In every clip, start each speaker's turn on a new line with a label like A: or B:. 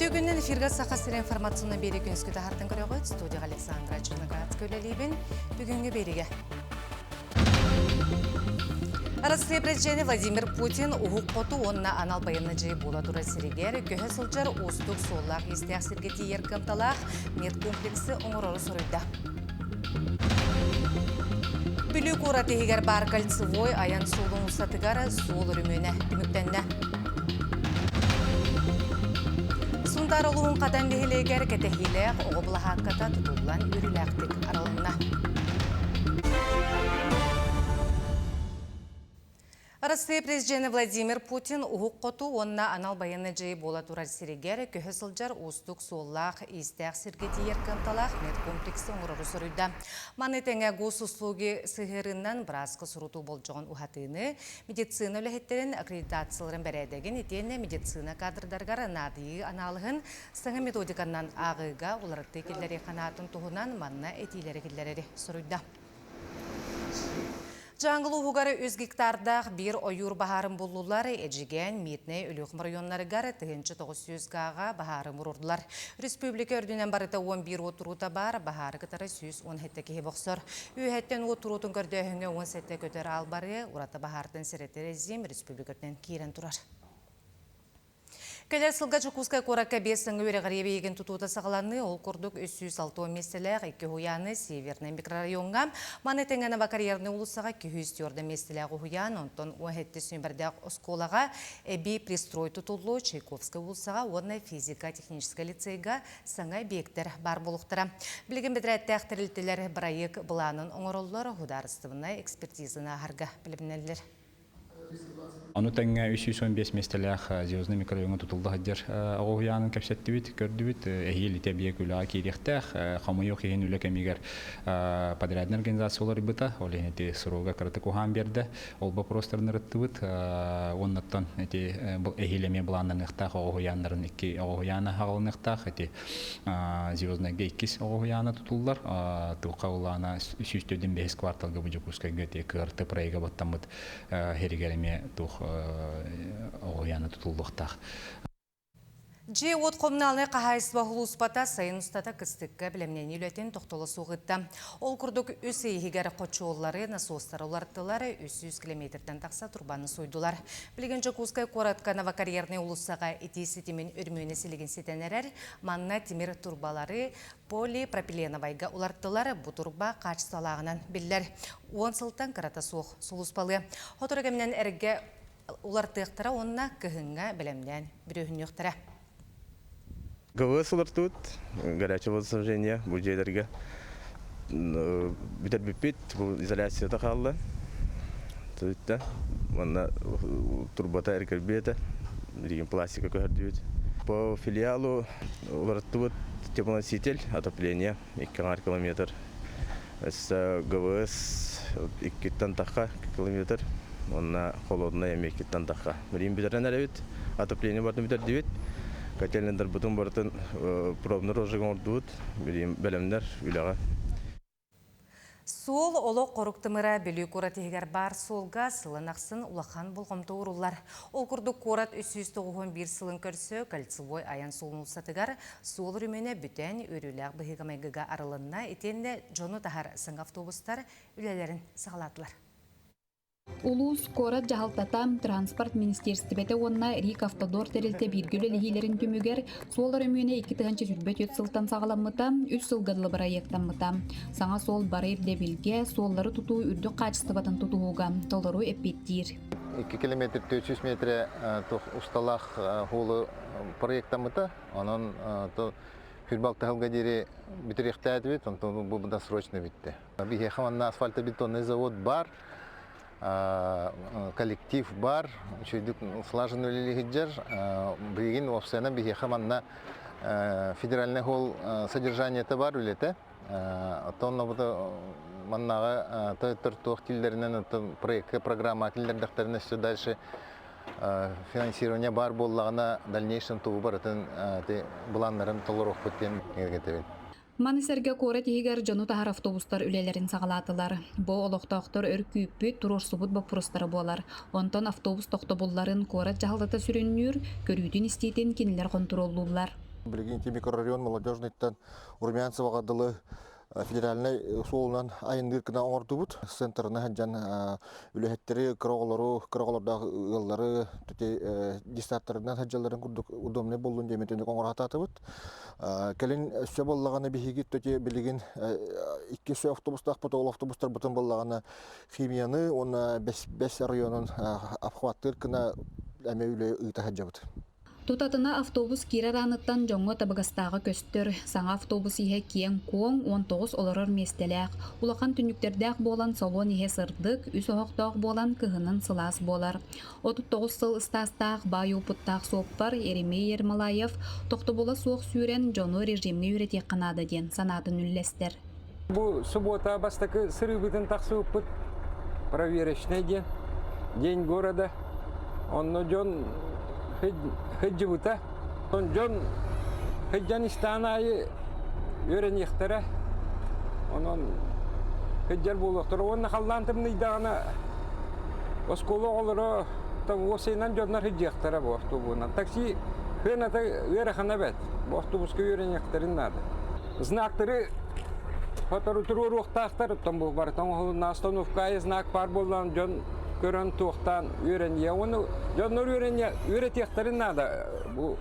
A: Үтүө күнүнэн эфиргэ Саха сирэ информационнай биэрии күнүскү таһартан көрөҕүт. Студияҕа Александра Черноградская үлэлиибин. Бүгүҥҥү биэриигэ. Арассыыйа президенэ Владимир Путин Уһук Хоту уонна анал байыаннай дьайыы буола турар сиригэр көһө сылдьар уустук суоллаах-иистээх сиргэ тиийэр кыамталаах медкомплексы оҥорору соруйда. Бүлүү куорат иһигэр баар кольцевой айан суолун устатыгар суол өрөмүөнэ түмүктэннэ. Сунтаар улууһун Хатан нэһилиэгэр кэтэһиилээх оҕо былаһаакката тутуллан үөрүүлээхтик арылынна. Арассыыйа президенэ Владимир Путин Уһук Хоту уонна анал байыаннай дьайыы буола турар сиригэр көһө сылдьар уустук суоллаах-иистээх сиргэ тиийэр кыамталаах медкомплексы оҥорору соруйда. Маны тэҥэ госуслуги сыһыарыынан бырааска сурутуу болдьоҕун уһатыыны, медицина үлэһиттэрин аккредитацияларын бэрээдэгин итиэннэ медицина кадрдарыгар наадыйыы анаалыһын саҥа методиканан ааҕыыга уларытыы киллэрии ханаатын туһунан манна этиилэри киллэрэри соруйда. Дьааҥы улууһугар үс гектардаах биир ойуур баһаарын буллулар. Эдьигээн, Мирнэй, Өлүөхүмэ оройуоннарыгар 1900 гааҕа баһаары мурурдулар. Республика үрдүнэн барыта 11 уот туруута баар, баһаары кытары 117 киһи бохсор. Үөһэттэн уот туруутун көрдөөһүҥҥэ 17 көтөр аал барыа, ураты баһаартан сэрэтэр резим республика үрдүнэн киирэн турар. Кэлэр сылга Дьокуускай куоракка биэс саҥа үөрэҕирии эбийиэгин тутуута саҕаланыы, ол курдук 360 миэстэлээх икки уһуйааны Севернай микрорайоҥҥа, маны тэҥэ Новокарьернай уулуссаҕа 204 миэстэлээх уһуйаан, онтон 17 сүүмэрдээх оскуолаҕа эбии пристрой тутуллуо, Чайковскай уулуссаҕа уонна физико-техническэй лицейга саҥа эбийиэктэр баар буолуохтара. Билигин бэдэрээттээх тэрилтэлэр бырайыак былаанын оҥороллор, судаарыстыбаннай экспертизаны ааһарга бэлэмнэнэллэр.
B: Ону тэҥэ 315 миэстэлээх Звездный микрорайоҥҥа тутулла сылдьар оҕо уһуйаанын кэпсэттибит, көрдүбүт. Эһиил ити эбийиэк үлэҕэ киириэхтээх. Хомойуох иһин үлэ кэмигэр подрядная организация уларыйбыта. Ол иһин ити срога кыратык уһаан биэрдэ. Ол боппуруостарын ырыттыбыт. Уоннаттан ити эһиил эмиэ былааннаныахтаах оҕо уһуйааннарын икки оҕо уһуйаана аҕалыныахтаах. Ити Звезднайга иккис оҕо уһуйаана тутуллар. Туохха улаана 145 кварталга бу Дьокуускайга ити КРТ проега баттаммыт һиригэр эмиэ туох оҕо уһуйаана тутуллуохтаах.
A: Дьиэ-уот коммуналнай хаһаайыстыба сулууспата сайын устата кыстыкка бэлэмнэнии үлэтин тохтоло суох ыытта. Ол курдук үс ый иһигэр хочуоллары, насостары уларыттылар, 300 километртэн тахса турбаны суйдулар. Билигин Дьокуускай куоратка Новокарьернай уулуссаҕа итии ситимин өрмүөнэ силигин ситэн эрэр. Манна тимир турбалары полипропиленовайга уларыттылар. Бу турба хаачыстыбалааҕынан биллэр. Уон сылтан кырата суох сулууспалыа. Сотору кэминэн эргэ уларытыахтара уонна кыһыҥҥа бэлэмнээн бүрүөһүннүөхтэрэ.
C: ГВС улартыбыт, горячее водоснабжение бу дьиэлэргэ бүтэрбиппит, бу изоляцията хаалла. Түттэ. Манна турбата эргэрбиэтэ, билигин пластика көһөрдүбүт. По филиалу уларыттыбыт теплоноситель, отопление 2 километр. Өссө ГВС иккиттэн тахха километр, уонна холодная эмиэ иккиттэн тахха. Билигин бүтэрэн эрэбит, отопление барытын бүтэрдибит. Котельныйдарбытын барытын пробный розжиг оҥордубут. Билигин бэлэмнэр үлэҕэ.
A: Суол олох хорук тымыра Бүлүү куорат иһигэр баар суолга сылын ахсын улахан болҕомто ууруллар. Ол курдук куорат 391 сылын көрсө кольцевой айан суолун уулуссатыгар суол өрөмүөнэ бүтэн, үөрүүлээх быһыыга-майгыга арылынна итиэннэ дьону таһар саҥа автобустар үлэлэрин саҕалаатылар.
D: Улуус, куорат дьаһалтата, транспорт министиэристибэтэ уонна РИК Автодор тэрилтэ бииргэ үлэлэһиилэрин түмүгэр суол өрөмүөнэ 2024 сылтан саҕаламмыта, үс сылга дылы бырайыактаммыта. Саҥа суол бары ирдэбилгэ, суоллары тутуу үрдүк хаачыстыбатын тутуһууга толору эппиэттиир.
E: 2 километр 400 метрэ усталаах суолу проектаммыта. Онон Хүрбалтыһылга диэри бүтэриэхтээтибит, онтон бу досрочно бүттэ. Биһиэхэ манна асфальтобетонный завод бар, коллектив бар, үчүгүйдүк слаженно үлэлиһиджер. Билигин уопсайынан биһиэхэ манна федеральный холл содержаниета бар үлэтэ. Оттон маннаҕа тойоттор туох тиллэринэн проектка программа киллэрдэхтэринэ все дальше финансирование баар буоллаҕына дальнейшем тугу барытын былааннарын толоруохпут диэн эргэтэбин.
D: Маны сэргэ куорат иһигэр дьону таһар автобустар үлэлэрин саҕалаатылар. Бу олохтоохтор өр күүппүт, туруорсубут боппуруостара буолар. Онтон автобус тохтобулларын куорат дьаһалтата сүрүннүүр, көрүүтүн-истиитин кинилэр хонтуруоллууллар.
F: Билигин ити микрорайон Молодежныйтан Румянцеваҕа дылы федеральнай суолунан айанныыр гына оҥордубут. Центрына сылдьан үлэһиттэри, кыра оҕолору, кыра оҕолордоох ыаллары десанттарынан сылдьалларын курдук удобнай буоллун диэн итинник оҥоро сатаатыбыт. Кэлин өссө буоллаҕына биһиги билигин икки өссө автобустаахпыт, ол автобустарбытын буоллаҕына химияны уонна бэс районун обхваттыыр гына эмиэ үлэ ыыта сылдьабыт.
D: Тутатына автобус киирэр ааныттан дьоҥҥо табыгастааҕа көстөр. Саҥа автобус иһэ киэҥ-куоҥ, 19 олорор миэстэлээх. Улахан түннүктэрдээх буолан салон иһэ сырдык, үс оһохтоох буолан кыһынын сылаас буолар. 39 сыл ыстаастаах баай уопуттаах суоппар Еремей Ермолаев тохтобула суох сүүрэн дьону режимҥэ үөрэтиэххэ наада диэн санаатын үллэстэр.
G: Бу субуота бастакы сырыыбытын тахсыбыппыт проверочный диэн день города. Онно дьон сылдьыбыта. Дьон сылдьан истэҕин аайы үөрэниэхтэрэ. Онон сылдьар буолуохтара. Уонна халлаан тымныйдаҕына оскуола оҕолоро там уопсайынан дьоннор сылдьыахтара бу автобуһунан. Такси сыаната ыарахана эбээт. Бу автобуска үөрэниэхтэрин наада. Знактары сотору туруоруохтаахтар, оттон бу барыта оҥоһулунна остановка аайы знак баар буоллаҕына дьон көрөн туохтаан үөрэниэ. Уонна дьоннор үөрэниэ үөрэтиэхтэрин наада бу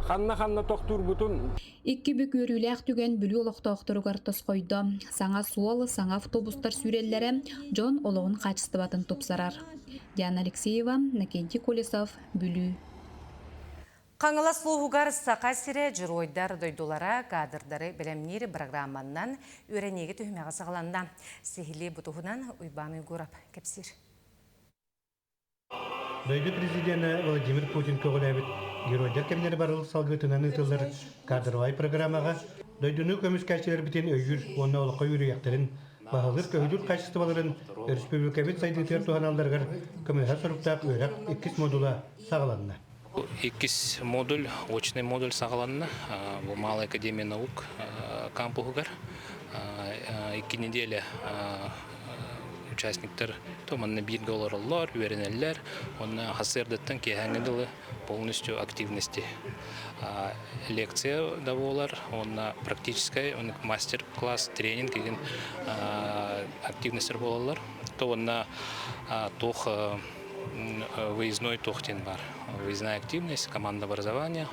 G: ханна-ханна тохтуурбутун.
D: Икки бүк үөрүүлээх түгэн Бүлүү олохтоохторугар тосхойдо. Саҥа суол, саҥа автобустар сүүрэллэрэ дьон олоҕун хаачыстыбатын тупсарар. Диана Алексеева, Накентий Колесов, Бүлүү.
A: Хаҥалас улууһугар Саха сирэ дьоруойдар дойдулара кадрдары бэлэмниир бырагырааманнан үөрэниигэ түһүмэҕэ саҕаланна. Сиһилии бу туһунан Уйбаан Уйгуров кэпсиир.
H: Дойду президенэ Владимир Путин көҕүлээбит Геройдар кэмнэрэ барыл салгыытынан ыытыллар кадровай программаҕа дойдуну көмүскээччилэрбитин өйүүр уонна олоххо үөрүйэхтэрин баһылыыр-көһүлүүр хаачыстыбаларын өрөспүүбүлүкэбит сайдыытыгар туһаналларыгар көмөлөһөр соруктаах үөрэх иккис модула саҕаланна.
I: Иккис модуль, очный модуль саҕаланна. Бу Малая академия наук кампуһугар. Икки неделя участниктар то манна бииргэ олороллор, үөрэнэллэр. Уонна сарсыардаттан киэһээҥҥи дылы полностью активности. Лекция да буолар, уонна практическай мастер-класс, тренинг деген активностар буолаллар. То уонна туох выездной туох диэн баар. Выездная активность, команда образования.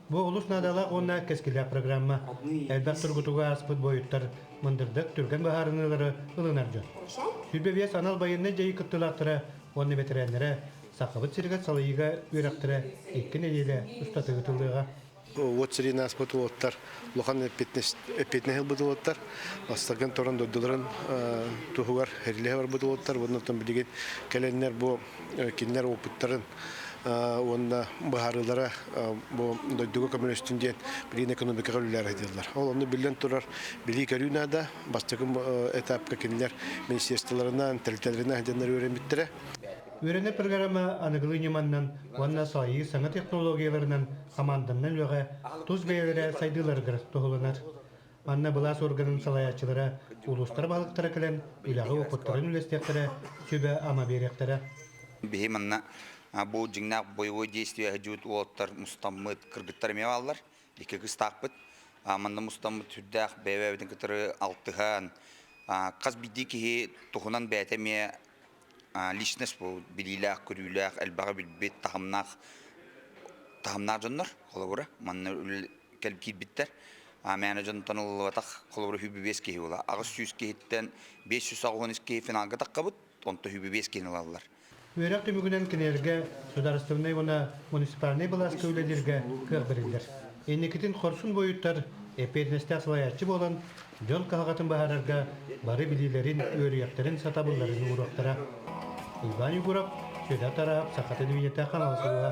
H: Бу олус наадалаах уонна кэскиллээх программа. Элбэх тургутуга ааспыт буойуттар мындырдык түргэн быһаарыныылары ылынар дьон. 25 анал байыаннай дьайыы кыттыылаахтара уонна бэтэрээннэрэ Сахабыт сиригэр салайыыга үөрэхтэрэ икки нэдиэлэ устата ыытыллыаҕа.
J: Уот сириин ааспыт уолаттар улахан эппиэтинэһи ылбыт уолаттар бастакын туран дойдуларын туһугар эрилиһэ барбыт уолаттар уонна оттон билигин кэлэннэр бу кинилэр опыттарын уонна быһаарыылара бу дойдуга көмөлөстүн диэн билигин экономикаҕа үлэлээх сылдьаллар. Ол онно биллэн турар билии-көрүү наада. Бастакы этапка кинилэр министерстволарынан, тэрилтэлэринэн сылдьаннар үөрэммиттэрэ.
H: Үөрэнэр программа аныгылыы ньыманнан уонна салайыы саҥа технологияларынан хамаанданнан үлэҕэ тус бэйэлэрэ сайдыыларыгар туһуланар. Манна былаас органын салайааччылара, улуустар баһылыктара кэлэн үлэҕэ уопуттарын үллэстиэхтэрэ, сүбэ-ама биэриэхтэрэ.
K: Биһи манна бу дьиҥнээх боевой действие сылдьыбыт уолаттар мустаммыт кыргыттар эмиэ бааллар. Икки кыстаахпыт. Манна мустаммыт сүрдээх бэйэ-бэйэбитин кытары алтыһан, хас биирдии киһи туһунан бэйэтэ эмиэ личность бу билиилээх, көрүүлээх, элбэҕи билбит, таһымнаах таһымнаах дьоннор холобура манна кэлип киирбиттэр. Мээнэ дьонтон ылыллыбатах холобура 105 киһи була. 800 киһиттэн 580 киһи финалга таххабыт, онто 105 киһини ылаллар.
H: Үөрэх түмүгүнэн кинилэргэ судаарыстыбаннай уонна муниципальнай былааска үлэлииргэ кыах бэриллэр. Инникитин хорсун буойуттар эппиэтинэстээх салайааччы буолан, дьон кыһалҕатын быһаарарга бары билиилэрин, үөрүйэхтэрин, сатабылларын ууруохтара. Иван Егоров, Сүөдэр Тараһап, Саха телевидениетэ ханаал сулуһа.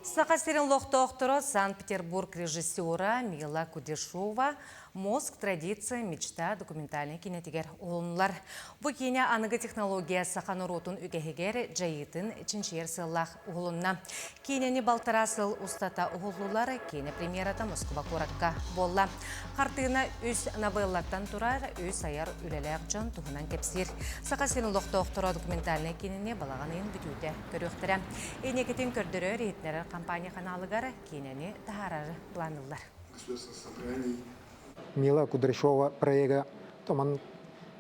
A: Саха сирин олохтоохторо Санкт-Петербург режиссера Мила Кудешова Мозг, традиция, мечта документальнай киинэтигэр уһулуннулар. Бу киинэ аныгы технология саха норуотун үгэһигэр дьайыытын чинчийэр сыаллаах уһулунна. Киинэни балтараа сыл устата уһуллулар, киинэ премьерата Москва куоракка буолла. Хартыына үс новеллаттан турар, үс айар үлэлээх дьон туһунан кэпсиир. Саха сирин олохтоохторо документальнай киинэни балаҕан ыйын бүтүүтэ көрүөхтэрэ. Инникитин көрдөрөр иһитиннэрэр компания ханаалыгар киинэни таһаарары планыллар.
L: Мила Кудряшова проега томан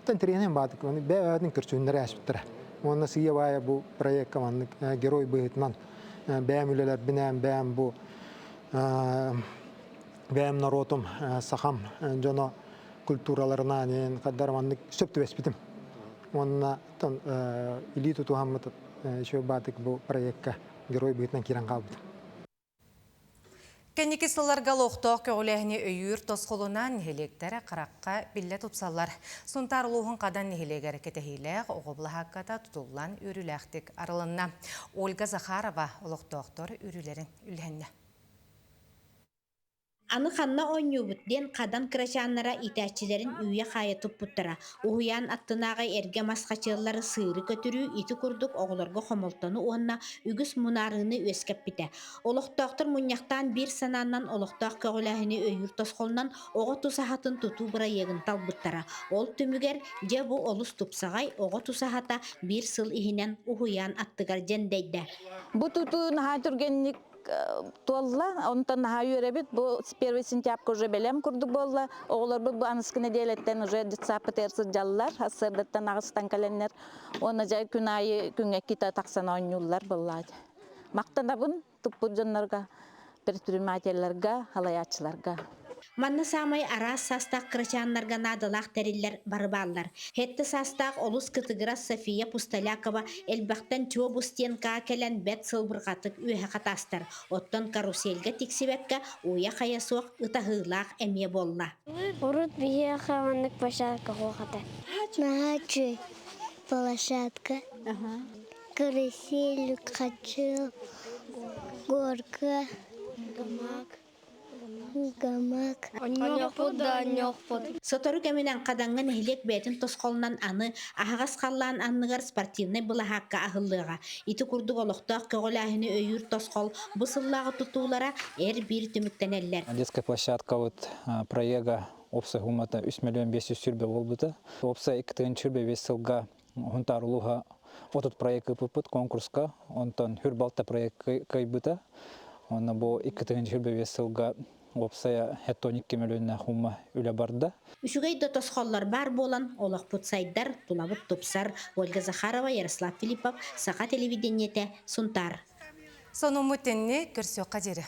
L: тэнтириэнэн баатык бэйэбээтин көрсүһүннэрэ ааспыттара. Уонна сыыйа-баайа бу проекка маннык герой быһыытынан бэйэм үлэлэрбинээн бэйэм бу бэйэм норуотум сахам дьоно культураларынан хаддар маннык сөп түбэспитим. Уонна илии тутуһаммыт еще баатык бу проекка герой быһыытынан киирэн хаалбытым.
A: Кэнники сылларга олохтоох көҕүлээһини өйүүр тосхолунан нэһилиэктэр харахха биллэ тупсаллар. Сунтаар улууһун Хадан нэһилиэгэр кэтэһиилээх оҕо былаһаакката тутуллан үөрүүлээхтик арылынна. Ольга Захарова олохтоохтор үөрүүлэрин үллэһиннэ.
M: Аны ханна оонньуубут диэн Хадан кырачааннара иитээччилэрин үүйэ-хаайа туппуттара. Уһуйаан аттынааҕы эргэ мас хачыаллары сыыры көтүрүү ити курдук оҕолорго хомолтону уонна үгүс мунаарыыны үөскэппитэ. Олохтоохтор мунньахтаан биир санаанан олохтоох көҕүлээһини өйүүр тосхолунан оҕо тусаһатын тутуу бырайыагын талбыттара. Ол түмүгэр дьэ бу олус тупсаҕай оҕо тусаһата биир сыл иһинэн уһуйаан аттыгар дьэндэйдэ.
N: Бу тутуу наһаа түргэнник туолла, онтон наһаа үөрэбит. Бу 1 сентябрьга уже бэлэм курдук буолла. Оҕолорбут бу аныскы нэдиэлэттэн уже детсадпытыгар сылдьаллар. Сарсыардаттан аҕыстан кэлэннэр уонна дьэ күн аайы күҥҥэ иккитэ тахсан оонньууллар буоллаат. Махтанабын туппут дьоннорго, предпринимателлэргэ, халайааччыларга.
M: Манна саамай араас саастаах кырачааннарга наадалаах тэриллэр бары бааллар. Сэттэ саастаах олус кытыгырас София Пустолякова элбэхтэн чуобус диэн кэлэн бэрт сылбырҕатык үөһэ хатаастар. Оттон карусельга тиксибэккэ уйа-хайа суох ытаһыылаах эмиэ буолла.
O: Урут биһиэхэ маннык площадка суох этэ. Наһаа үчүгэй площадка. Карусель, хачыал, горка. Гамак. Гамак.
M: Онньуохпут да онньуохпут. Сотору кэминэн Хадаҥҥа нэһилиэк бэйэтин тосхолунан аны аһаҕас халлаан анныгар спортивнай былаһаакка аһыллыаҕа. Ити курдук олохтоох көҕүлээһини өйүүр тосхол бу сыллааҕы тутуулара эр биир түмүктэнэллэр.
P: Детская площадка вот проега уопсай суммата 3 миллион 500 буолбута. Уопсай 2 5 сылга Хунтаар улууһа 30 проект ыыппыппыт конкурска, онтон Хүр балта проект кыайбыта. Онно бу 2025 сылга уопсайа 72 мөлүйүөннээх хумма үлэ барда.
M: Үчүгэй да тосхоллор баар буолан, олохпут сайдар, тулабыт тупсар. Ольга Захарова, Ярослав Филиппов, Саха телевидениетэ, Сунтаар.
A: Сонуммут тэнни көрсүөххэ диэри.